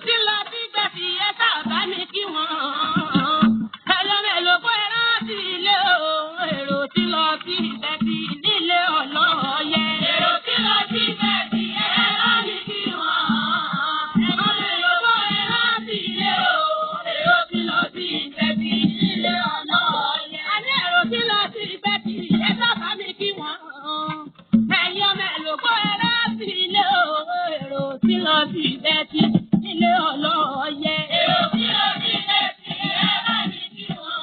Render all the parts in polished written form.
tí lọ sí gbẹ̀sì ẹ sábà mi kí wọ́n. Ẹyọ mélòó kó ẹ rántí ilé o, èrò tí lọ sí gbẹ̀sì nílé ọlọ́yẹ. Èrò tí lọ sí gbẹ̀sì ẹ bá mi kí wọ́n. Ẹyọ mélòó kó ẹ rántí ilé o, èrò tí lọ sí gbẹ̀sì nílé ọlọ́yẹ. Àní èrò tí lọ sí gbẹ̀sì ẹ sábà mi kí wọ́n. Ẹyọ mélòó kó ẹ rántí ilé o, èrò tí lọ sí gbẹ̀sì nílé ọlọ́yẹ. Èrò tí lọ sí gbẹ̀sì ẹ bá mi kí wọ́n.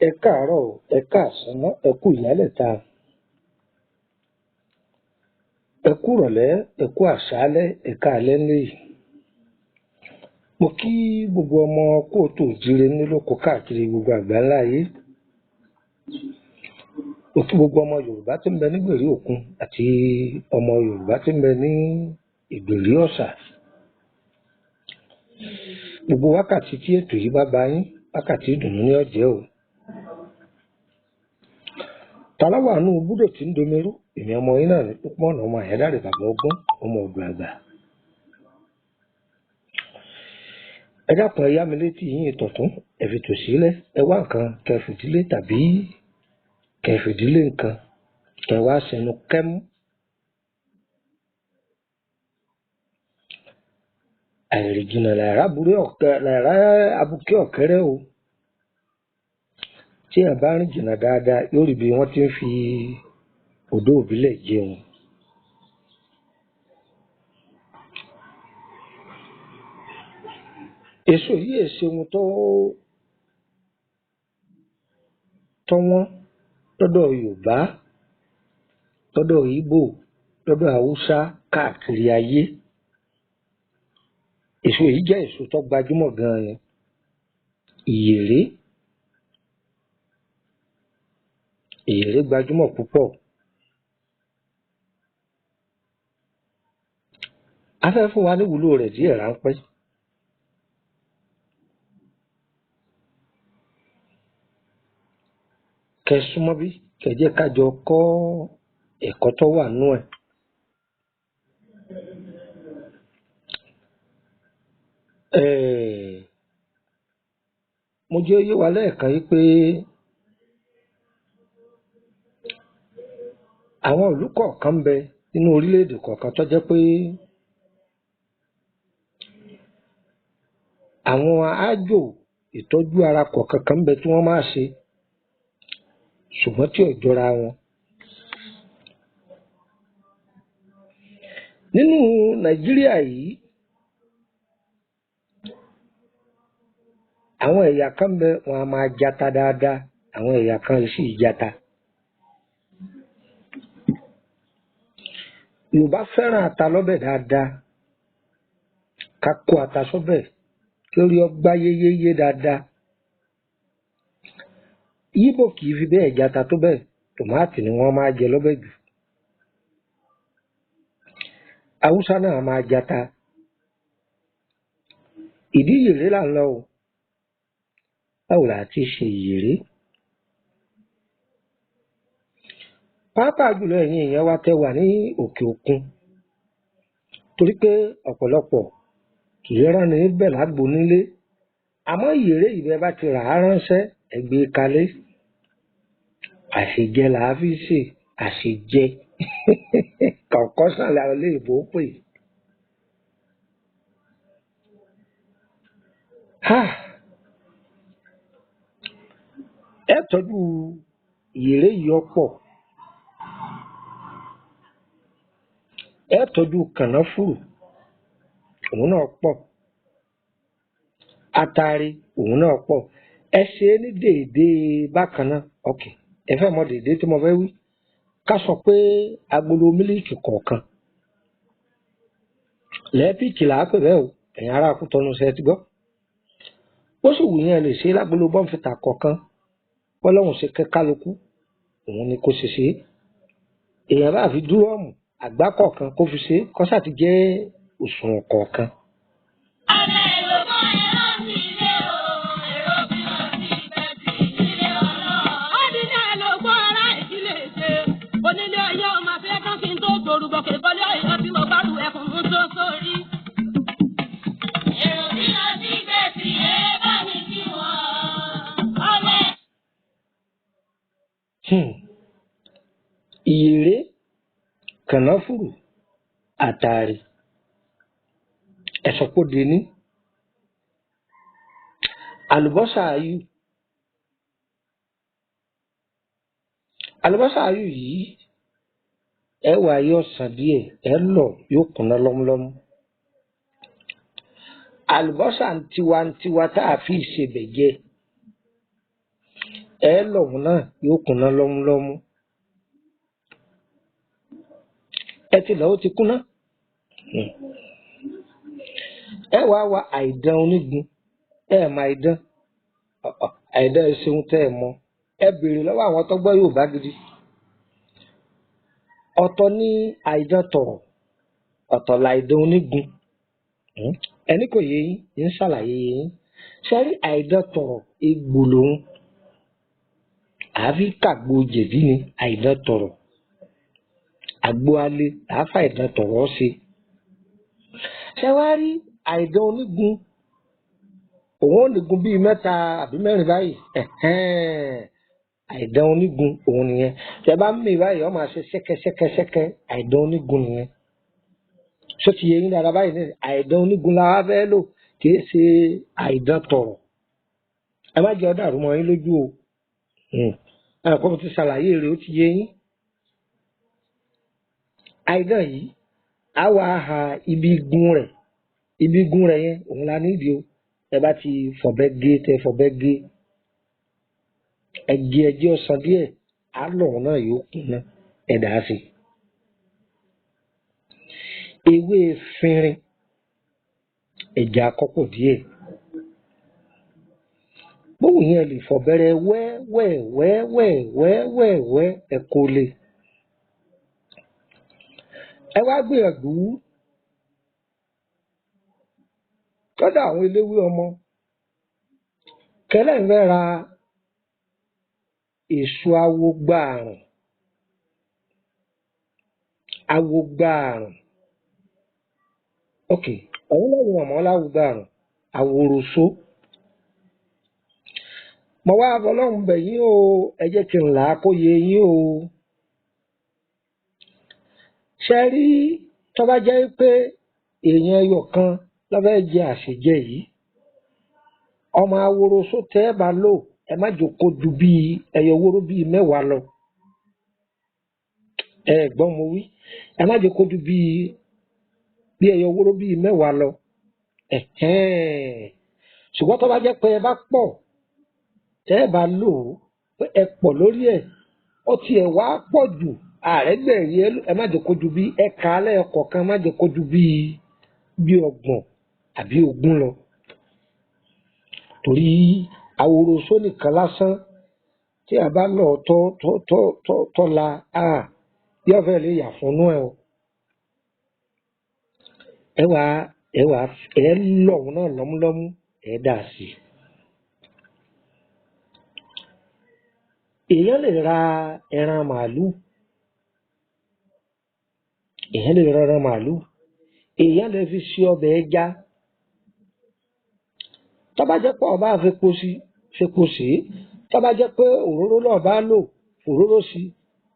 Ẹ káàárọ̀, ẹ káàsán, ẹ kú ìyálẹ̀ta, ẹ kú ìrọ̀lẹ́, ẹ kú àṣálẹ́, ẹ káalẹ́ nílé. Mo kí gbogbo ọmọ kóòtù òjíire nílòkó káàkiri gbogbo àgbáńlá ayé. Mo kí gbogbo ọmọ Yorùbá tí ń bẹ nígbèrí òkun àti ọmọ Yorùbá tí ń bẹ ní ìgbèrí ọ̀sà. Gbogbo wákàtí tí ètò yìí bá bá yín, wákàtí ìdùnnú ní ọ̀jẹ́ o. Tàláwà nù búdò tí ń domirú, èmi ọmọ yín náà ní púpọ̀ ọ̀nà ọmọ àyádáre bàbá ọgbọ́n, ọmọ ọ̀dọ̀ àgbà. Ẹ dákun, ẹ yá mi létí yín ìtọ̀tún, ẹ fi tò sílẹ̀, ẹ wá nǹkan kẹ fìdílé tàbí kẹ fìdílé nǹkan, kẹ wá sẹnu kẹ́mú. Àìrìnjìnà làrá burú ọ̀kẹ́ làrá abùkẹ́ ọ̀kẹ́rẹ́ o. Tí ẹ bá rìn jìnnà dáadáa, yóò rí bí wọ́n ti ń fi odó ìbílẹ̀ jẹun. Èso yìí è ṣe ohun tó wọ́n lọ́dọ̀ Yorùbá, lọ́dọ̀ Ìgbò, lọ́dọ̀ Haúsá káàkiri ayé. Èso yìí jẹ́ èso tó gbajúmọ̀ gan-an ni. Ìyèré. Ìyèré gbajúmọ̀ púpọ̀. A fẹ́ fún wa ní ìwúlò rẹ̀ díẹ̀ ráńpẹ́. Kẹ súnmọ́ bí, kẹ jẹ́ ká jọ kọ́ ẹ̀kọ́ tó wà nínú ẹ̀. Mo jẹ́ ó yé wa lẹ́ẹ̀kan yí pé àwọn ìlú kọ̀ọ̀kan ń bẹ nínú orílẹ̀-èdè kọ̀ọ̀kan tó jẹ́ pé àwọn aájò ìtọ́jú ara kọ̀ọ̀kan kan ń bẹ tí wọ́n máa ṣe, ṣùgbọ́n tí ò jọra wọn. Nínú Nàìjíríà yìí, àwọn ẹ̀yà kan ń bẹ wọn a máa jata dáadáa, àwọn ẹ̀yà kan sì jata. Yorùbá fẹ́ràn ata lọ́bẹ̀ dáadáa. Ká kó ata sọ́bẹ̀ kí ó rí ọ gbá yéyéyé dáadáa. Íbò kì í fi bẹ́ẹ̀ jata tó bẹ́ẹ̀, tòmátì ni wọ́n máa jẹ lọ́bẹ̀ jù. Haúsá náà máa jata. Ìdí ìyèré là ń lọ o. Báwo là á ti ṣe ìyèré? Pàápàá jùlọ ẹ̀yin èèyàn wa tẹ́ wà ní òkè òkun. Torí pé ọ̀pọ̀lọpọ̀ kì í rán ni bẹ̀ lágbo nílé. Àmọ́ ìyèré yìí bẹ́ẹ̀ bá ti rà á ránṣẹ́, ẹ gbé e kalẹ̀. Àṣejẹ là á fi ṣe, àṣejẹ. Kọ̀ǹkọ́ṣàn làwọn olóyìnbó ń pè. Ẹ tọ́jú ìyèré yìí ọ̀pọ̀. Ẹ tọ́jú kànáfùrù, òun náà pọ̀. Atare, òun náà pọ̀. Ẹ ṣe é ní déédéé bákan náà. Ok, ẹ fẹ́ mọ déédéé tí mo fẹ́ wí. Ká sọ pé agolo mílíìkì kọ̀ọ̀kan. Lẹ́ẹ̀pìkì là á pè bẹ́ẹ̀ o, ẹ̀yin ará Kútọ́nù ṣe ti gbọ́. Bó sì wù yín ẹ lè ṣe é lágolo bọ́ǹfìtà kọ̀ọ̀kan. Bọ́lọ́hun ṣe kẹ́ kálukú, òun ni kó ṣe ṣe é. Èèyàn bá fi dúrọ́ọ̀mù àgbá kọ̀ọ̀kan kó fi ṣe é, kó ṣáà ti jẹ́ òṣùwọ̀n kọ̀ọ̀kan. Onílé ayé ọmọ afẹ́ tán kí n tó gbòrúbọ̀kẹ̀ bọ́lé ọ̀yọ́ tí mo bá rù ẹkùn mú tó sórí. Kànáfùrù, àtàrí, ẹ̀sọ́ kó de ní. Àlùbọ́sà ayù. Àlùbọ́sà ayù yìí ẹ wà yóò sàn díẹ̀, ẹ lọ yóò kúnná lọ́múlọ́mú. Àlùbọ́sà tiwantiwa tá a fi ìsebẹ̀ jẹ, ẹ lọ̀hún náà yóò kúnná lọ́múlọ́mú. Ẹ ti lọ, ó ti kúnná. Ẹ wá wa àìdán onígun, ẹ mà àìdán. Àìdán ẹ ṣeun tẹ́ ẹ mọ̀. Ẹ béèrè lọ́wọ́ àwọn tó gbọ́ Yorùbá gidi. Ọ̀tọ̀ ní àìdán tọ̀rọ̀, ọ̀tọ̀ làìdán onígun. Ẹni kò yé yín, ń ṣàlàyé yín. Ṣé rí àìdán tọ̀rọ̀ egbò lòun? Àfi kàgbo jẹ̀dí ni àìdán tọ̀rọ̀. Àgbo alẹ́ làáfà àìdán tọ̀rọ̀ ṣe. Ṣé wá rí àìdán onígun? Òun ò nígun bíi mẹ́ta àbí mẹ́rin báyìí. Àìdán onígun òun nìyẹn. Tẹ bá ń mì báyìí, ó máa ṣe ṣẹ́kẹ́ṣẹ́kẹ́ṣẹ́kẹ́. Àìdán onígun nìyẹn. Ṣó ti yé yín dáadáa báyìí ní? Àìdán onígun la wá fẹ́ lò, kìí ṣe àìdán tọ̀rọ̀. Ẹ má jẹ́ ó dàrú mọ́ yín lójú o. Ẹ kọ́ mo ti ṣàlàyé rẹ̀, ó ti yé yín. Àìdán yìí, á wá ha ibi igun rẹ̀. Ibi igun rẹ̀ yẹn, òun la nídìí o. Ẹ bá ti fọ̀bẹ gé, tẹ fọ̀bẹ gé. Ẹ gé ẹjẹ́ ọ̀sán díẹ̀, á lọ̀hún náà yóò kúnná. Ẹ dà á sí. Ewé efinrin, ẹja àkọ́pọ̀ díẹ̀. Bóun yẹn lè fọ̀bẹ̀rẹ̀ wẹ́wẹ́wẹ́wẹ́wẹ́wẹ́ ẹ kó lè. Ẹ wá gbìyànjú lọ́dọ̀ àwọn eléwé ọmọ. Kẹ́lẹ́ ń fẹ́ ra èso awogbaàrùn. Awogbaàrùn. Ok, òun náà ni mọ̀mọ́ láwùgbàrùn, àwòròṣó. Mo wá fọlọ́run bẹ̀ yín o, ẹ jẹ́ kí n là á kó yé yín o. Ṣé rí tó bá jẹ́ pé èèyàn ẹyọ kan ló fẹ́ jẹ àṣejẹ yìí, ọmọ aworoṣó tẹ́ ẹ bá lò, ẹ má jókòó ju bíi ẹyọ wóró bíi mẹ́wàá lọ. Ẹ gbọ́n mo wí, ẹ má jókòó ju bíi ẹyọ wóró bíi mẹ́wàá lọ. Ṣùgbọ́n tó bá jẹ́ pé ẹ bá pọ̀, tẹ́ ẹ bá lò ó, pé ẹ pọ̀ lórí ẹ̀, ó tiẹ̀ wá pọ̀ jù, ààrẹ gbẹ̀rí ẹ má jẹ́ kó ju bí ẹ̀ka alẹ́ kọ̀ọ̀kan, má jẹ́ kó ju bí 30 àbí 20 lọ. Torí àwòròṣó nìkan lásán tí a bá lọ tọ́ tọ́ tọ́ tọ́ tọ́ la a yóò fẹ́ lè yà fúnú ẹ o. Ẹ wá ẹ wá ẹ lọ̀hún náà lọ́múlọ́mú, ẹ dà sí i. Èèyàn lè ra ẹran màálù. Èèyàn lè ra ẹran màálù. Èèyàn lè fi ṣe ọbẹ̀ ẹja. Tó bá jẹ́ pé ọba fepo sí, fepo sí. Tó bá jẹ́ pé òróró náà bá lò, òróró sí.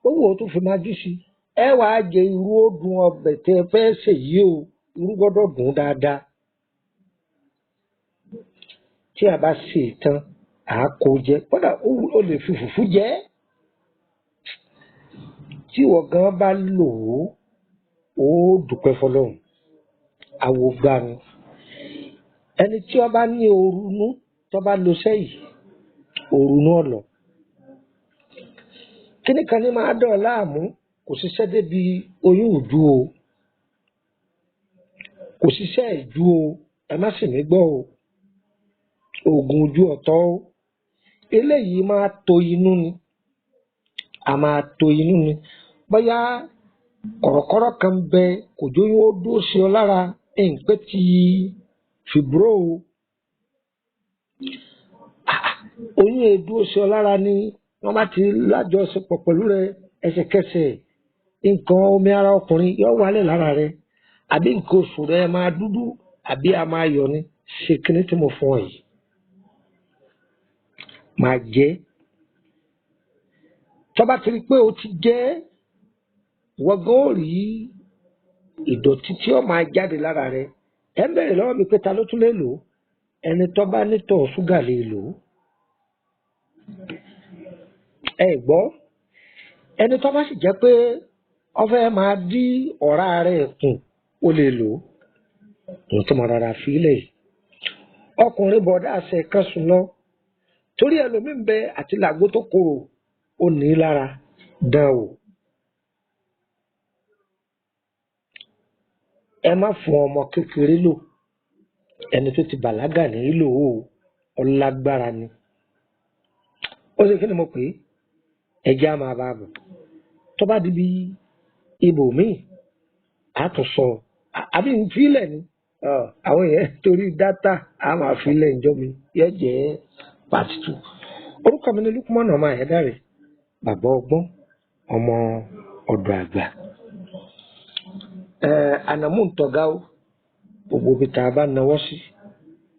Owó ó tún fi magí sí. Ẹ wàá jẹ irú ó dùn ọbẹ̀ tẹ fẹ́ sè yìí o. Irú gbọ́dọ̀ dùn dáadáa. Tí a bá sè é tán, à á kó jẹ. Kódà ó lè fi fùfú jẹ ẹ́. Tí ìwọ gan bá lò ó, ó dúpẹ́ fọlọ́run. Àwògbà ni. Ẹni tí ó bá ní orunú, tó bá lo iṣẹ́ yìí, orunú ọ̀lọ̀. Kíní kan ní máa dọ̀ láàmú, kò ṣiṣẹ́ débi oyún ìju o. Kò ṣiṣẹ́ ìju o, ẹ má sì mí gbọ́ o. Òògùn ojú ọ̀tọ̀ o. Eléyìí máa to inú ni. A máa to inú ni. Bóyá kọ̀rọ̀kọ́rọ́ kan ń bẹ, kò jóyún ó dúró sí ọ lára, ǹpé ti fìbúrò o. Oyún è dúró sí ọ lára ni wọ́n bá ti lájọṣepọ̀ pẹ̀lú rẹ ẹsẹ̀kẹsẹ̀, nǹkan omi ara ọkùnrin yóò wálẹ̀ lára rẹ, àbí nǹkan oṣù rẹ máa dúdú, àbí a máa yọ̀ ni. Ṣe kíní tí mo fún ọ yìí? Máa jẹ. Tó bá ti rí pé o ti jẹ Wọ́n gan ó rí ìdọ̀tí tí ó máa jáde lára rẹ. Ẹ ń bẹ̀rẹ̀ lọ́wọ́ mi pé ta ló tún lè lò ó? Ẹni tó bá nítọ̀ ṣúgà lè lò ó. Ẹ gbọ́, ẹni tó bá sì jẹ́ pé ó fẹ́ máa dí ọ̀rá rẹ̀ kù, ó lè lò ó. Ohun tí mo rọra fi lẹ̀ yìí. Ọkùnrin bọ̀dá àṣẹ kan sùn lọ. Torí ẹlòmíín bẹ àti làgbo tó korò, ó ní í lára dán o. Ẹ má fún ọmọ kékeré lò. Ẹni tó ti bàlágà ní í lò ó, ọlágbára ni. Ó ṣe kí ni mo pè é? Ẹ jẹ́ á máa bá a bọ̀. Tó bá di bí ibòmíì, á tún sọ, àbí ń fílẹ̀ ni. Àwọn èèyàn torí dátà á máa fílẹ̀ ǹjọ́ mi, yóò jẹ́ part 2. Orúkọ mi ni Lukman ọmọ Àyádáre, bàbá ọgbọ́n, ọmọ ọ̀dọ̀ àgbà. Ànàmú ń tọ́gá o, gbogbo ibi tá a bá nawọ́ sí,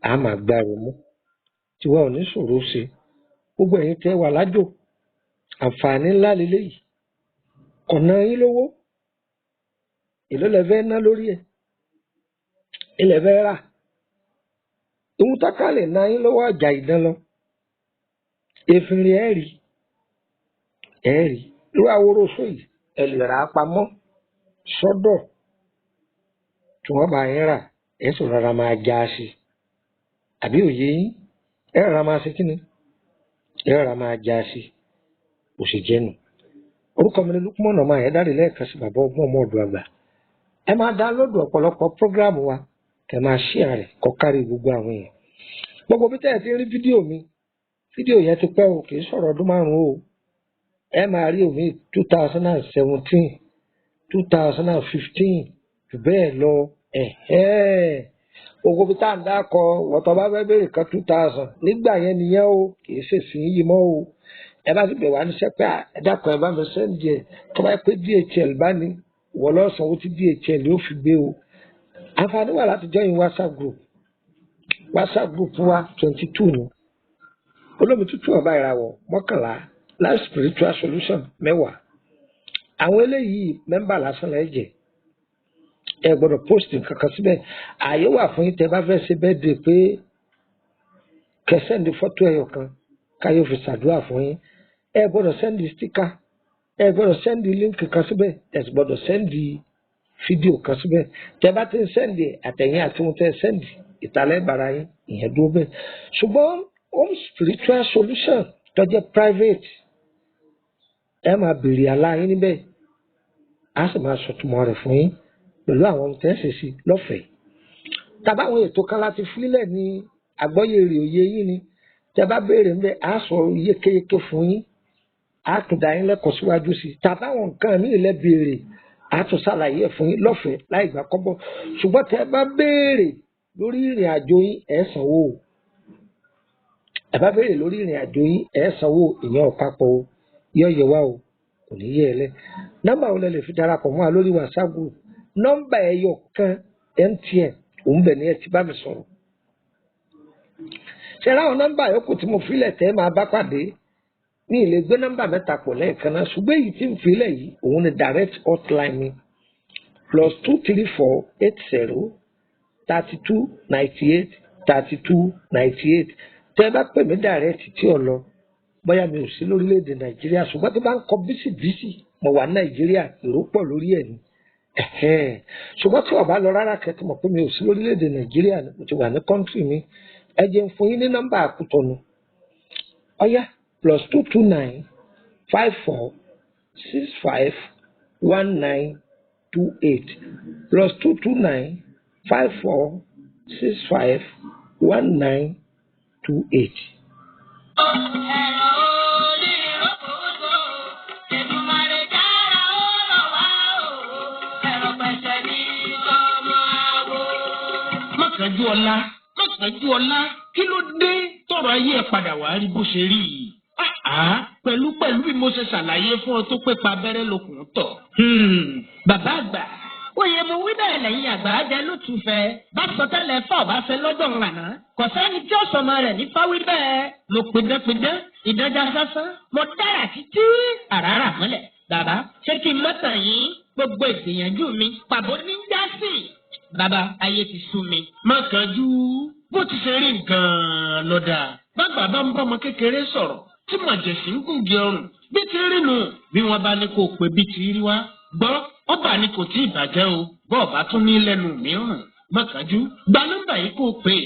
a máa gbá rẹ̀ mú. Tiwa ò ní ṣòro ṣe. Gbogbo ẹ̀yin tẹ́ wà lájò, àǹfààní ńlá leléyìí. Kò ná yín lówó. Èló lẹ fẹ́ ná lórí ẹ̀? Ilẹ̀ fẹ́ rà. Ìhun tákà lè ná yín lówó ọjà ìdán lọ. Efinrin ẹ̀ rí, ẹ̀ rí. Irú aworo só yìí, ẹ lè rà á pamọ́ sọ́dọ̀ tí wọ́n bá yín rà, ẹ sì rọra máa já a sí. Àbí òye yín? Ẹ rọra máa ṣe kíni? Ẹ rọra máa já a sí. Bó ṣe jẹ́ nù. Orúkọ mi ni Lukman ọmọ Àyádáre lẹ́ẹ̀kan sí, bàbá ọgbọ́n ọmọ ọ̀dọ̀ àgbà. Ẹ máa dáńlódù ọ̀pọ̀lọpọ̀ prógráàmù wa, kẹ máa ṣíà rẹ̀ kó kárí gbogbo àwọn èèyàn. Gbogbo bí tẹ́ ẹ ti ń rí fídíò mi, fídíò yẹn ti pẹ́ o, kì í sọ̀rọ̀ ọdún 5 o. Ẹ máa rí omi 2017, 2015, jù bẹ́ẹ̀ lọ. Gbogbo bí tá à ń dákọ, wọ́tọ̀ bá fẹ́ béèrè kan 2000 nígbà yẹn nìyẹn o, kì í ṣèṣin yìí mọ́ o. Ẹ bá sì bẹ̀ wá níṣẹ́ pé ẹ dákun ẹ bá mi sẹ́ndì ẹ̀, tó bá yẹ pé DHL bá ní, wọ́n lọ sanwó tí DHL yóò fi gbé o. Àǹfààní wà láti join WhatsApp group. WhatsApp group wa 22 ni. Olómi tútù ọba ìràwọ̀ 11, Life Spiritual Solution 10. Àwọn eléyìí mẹ́mbà lásán lẹ́ jẹ́. Ẹ gbọ́dọ̀ post nǹkan kan síbẹ̀. Ààyè wà fún yín tẹ́ bá fẹ́ ṣe birthday pé kẹ́ sẹ́ndì fọ́tò ẹyọ kan káyọ̀ fi ṣàdúrà fún yín. Ẹ gbọ́dọ̀ sẹ́ndì sticker. Ẹ gbọ́dọ̀ sẹ́ndì líǹkì kan síbẹ̀. Ẹ sì gbọ́dọ̀ sẹ́ndì fídíò kan síbẹ̀. Tẹ́ bá ti ń sẹ́ndì àtẹ̀yìn àti ohun tẹ́ sẹ́ndì, ìtàlẹ́ ìbára yín, ìyẹn dúró bẹ́ẹ̀. Ṣùgbọ́n Home Spiritual Solution tó jẹ́ private, ẹ máa béèrè àlá yín níbẹ̀. A sì máa sọ̀túnmọ́ rẹ̀ fún yín pẹ̀lú àwọn ohun tẹ́ ṣe sí lọ́fẹ̀ẹ́. Tàbá àwọn ètò kan láti fílẹ̀ ní àgbọ́yé rè òye yín ni. Tẹ́ bá béèrè ńbẹ̀, a sọ yékéyéké fún yín. A tún dá yín lẹ́kọ̀ọ́ síwájú sí i. Tàbá àwọn nǹkan míì lẹ béèrè, a tún ṣàlàyé ẹ̀ fún yín lọ́fẹ̀ẹ́ láì gbà kọ́bọ̀. Ṣùgbọ́n tẹ́ bá béèrè lórí ìrìn àjò yín, ẹ sanwó o. Ẹ bá béèrè lórí ìrìn àjò yín, ẹ sanwó, ìyẹn ò papọ̀ o. Yọ yẹ wá o, kò ní yẹ ẹ lẹ. Nọ́mbà wo lẹ lè fi darapọ̀ mọ́ wa lórí WhatsApp group? Nọ́mbà ẹyọ kan MTN, òun bẹ̀ ni ẹ ti bá mi sọ̀rọ̀. Ṣé láwọn nọ́mbà yòókù tí mo filẹ̀ tẹ́ máa bá pàdé? Mi ì lè gbé nọ́mbà mẹ́ta pọ̀ lẹ́ẹ̀kan náà, ṣùgbọ́n èyí tí ń filẹ̀ yìí, òun ni direct hotline mi. +234 80 32 98 32 98. Tẹ́ ẹ bá pè mí direct tí ò lọ, bóyá mi ò sí lórílẹ̀‐èdè Nàìjíríà, ṣùgbọ́n tí bá ń kọ bísíbísì, mo wà ní Nàìjíríà, èrò pọ̀ lórí ẹ̀ ni. Ṣùgbọ́n tí ó bá lọ rárá kẹ́ ti mọ̀ pé mi ò sí lórílẹ̀‐èdè Nàìjíríà, mo ti wà ní kọ́ńtì mi. Ẹ jẹ́ n fún yín ní nọ́mbà Àkútọ̀nù. Ọ̀yá +229 54 65 19 28 +229 54 65 19 28. Ẹ̀rọ oníròkòtò, Èdùmàrè dára ó rọ̀ wá o, ẹ̀rọ pẹ̀sẹ̀ ní tọmọ àwo. Mọ̀kànjú ọlá, mọ̀kànjú ọlá, kí ló dé tọrọ ayé ẹ padà wá rí bó ṣe rí yìí? Pẹ̀lú pẹ̀lú bí mo ṣe ṣàlàyé fún ọ tó pé pa abẹ́rẹ́ lókun tọ̀. Bàbá àgbà, oyè mo wí bẹ́ẹ̀ lẹ́yìn àgbà jẹ́ lótùfẹ́. Bá sọ tẹ́lẹ̀ fọ́ bá fẹ́ lọ́dọ̀ ńlànà. Kò sẹ́ni tí ó sọmọ rẹ̀ ní fáwí bẹ́ẹ̀. Mo pidánpidán, ìdánjá sásán, mo dára títí àràrà mọ́lẹ̀. Bàbá, ṣé kí n mọ́tàn yín? Gbogbo ìgbìyànjú mi pàbó ní já sí. Bàbá, ayé ti sú mi. Má kánjú, bó ti ṣe rí nǹkan lọ́dà. Bàgbà bá ń bọ́mọ kékeré sọ̀rọ̀ tí màjèṣí ń gùngi ọrùn bí ti rí nù, bí wọ́n bá ní kó o pè bí ti rí wá. Gbọ́, ọba ni kò tí ì bàjẹ́ o, bọ́ọ̀bá tún ní lẹ́nu mìíràn. Má kánjú, gba nọ́mbà yìí kó o pè.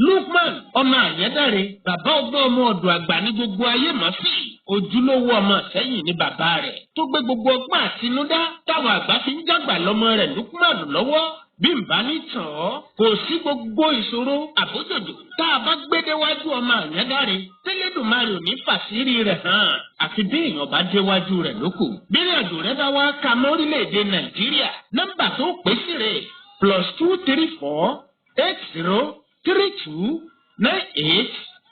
Lukman ọmọ Àyẹ́dàre, bàbá ọgbọ́n, ọmọ ọ̀dọ̀ àgbà ní gbogbo ayé mọ̀ sí. Ojúlówó ọmọ sẹ́yìn ní bàbá rẹ̀ tó gbé gbogbo ọgbọ́n àtinúdá táwọn àgbà fi ń jágbà lọ́mọ rẹ̀ Lukman lọ́wọ́. Bí n bá ní tàn ọ́, kò sí gbogbo ìṣòro àbójòjò tá a bá gbé déwájú ọmọ Àyẹ́dàre tẹ́lẹ̀dùmarè ò ní fàṣírí rẹ̀ hàn, àfi bí èèyàn bá déwájú rẹ̀ lókù. Bí ìrìnàjò rẹ bá wá ka mọ́rílẹ̀-èdè Nàìjíríà, nọ́mbà tó pè sí rẹ̀ +234 80 32 98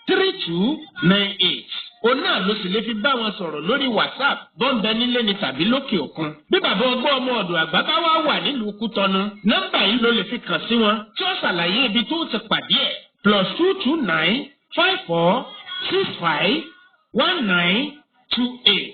32 98. Òun náà ló sì lè fi bá wọn sọ̀rọ̀ lórí WhatsApp, bọ́ńbẹ nílé ni tàbí lókè òkun. Bí bàbá ọgbọ́n ọmọ ọ̀dọ̀ àgbà bá wá wà nílùú Kútọ́nù, nọ́mbà yìí ló lè fi kàn sí wọn tí ó ṣàlàyé ibi tó ti pàdé ẹ̀: +229 54 65 19 28.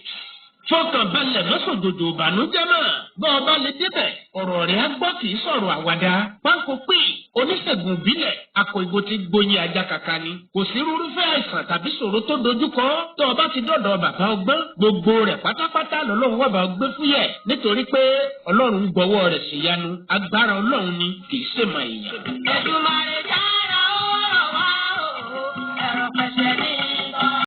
Fọkànbalẹ̀, lọ́sọ̀dòdò ìbànújẹ́ mọ́. Bọ́ ọba lè débẹ̀, ọ̀rọ̀ rẹ̀ á gbọ́, kì í sọ̀rọ̀ àwàdà. Pánkó pé oníṣègùn ìbílẹ̀ akọ ìgò ti gboyin ajá kaka ni. Kò sí rúrúfẹ́ àìsàn tàbí ṣòro tó dojúkọ tó ọba ti dọ̀dọ̀ bàbá ọgbọ́n, gbogbo rẹ̀ pátápátá lọ́lọ́run wà bá gbé fúyẹ̀, nítorí pé Ọlọ́run gbọ́wọ́ rẹ̀ ṣèyanu. Agbára Ọlọ́run ni, kì í ṣèmọ̀ èèyàn. Èdùmàrè.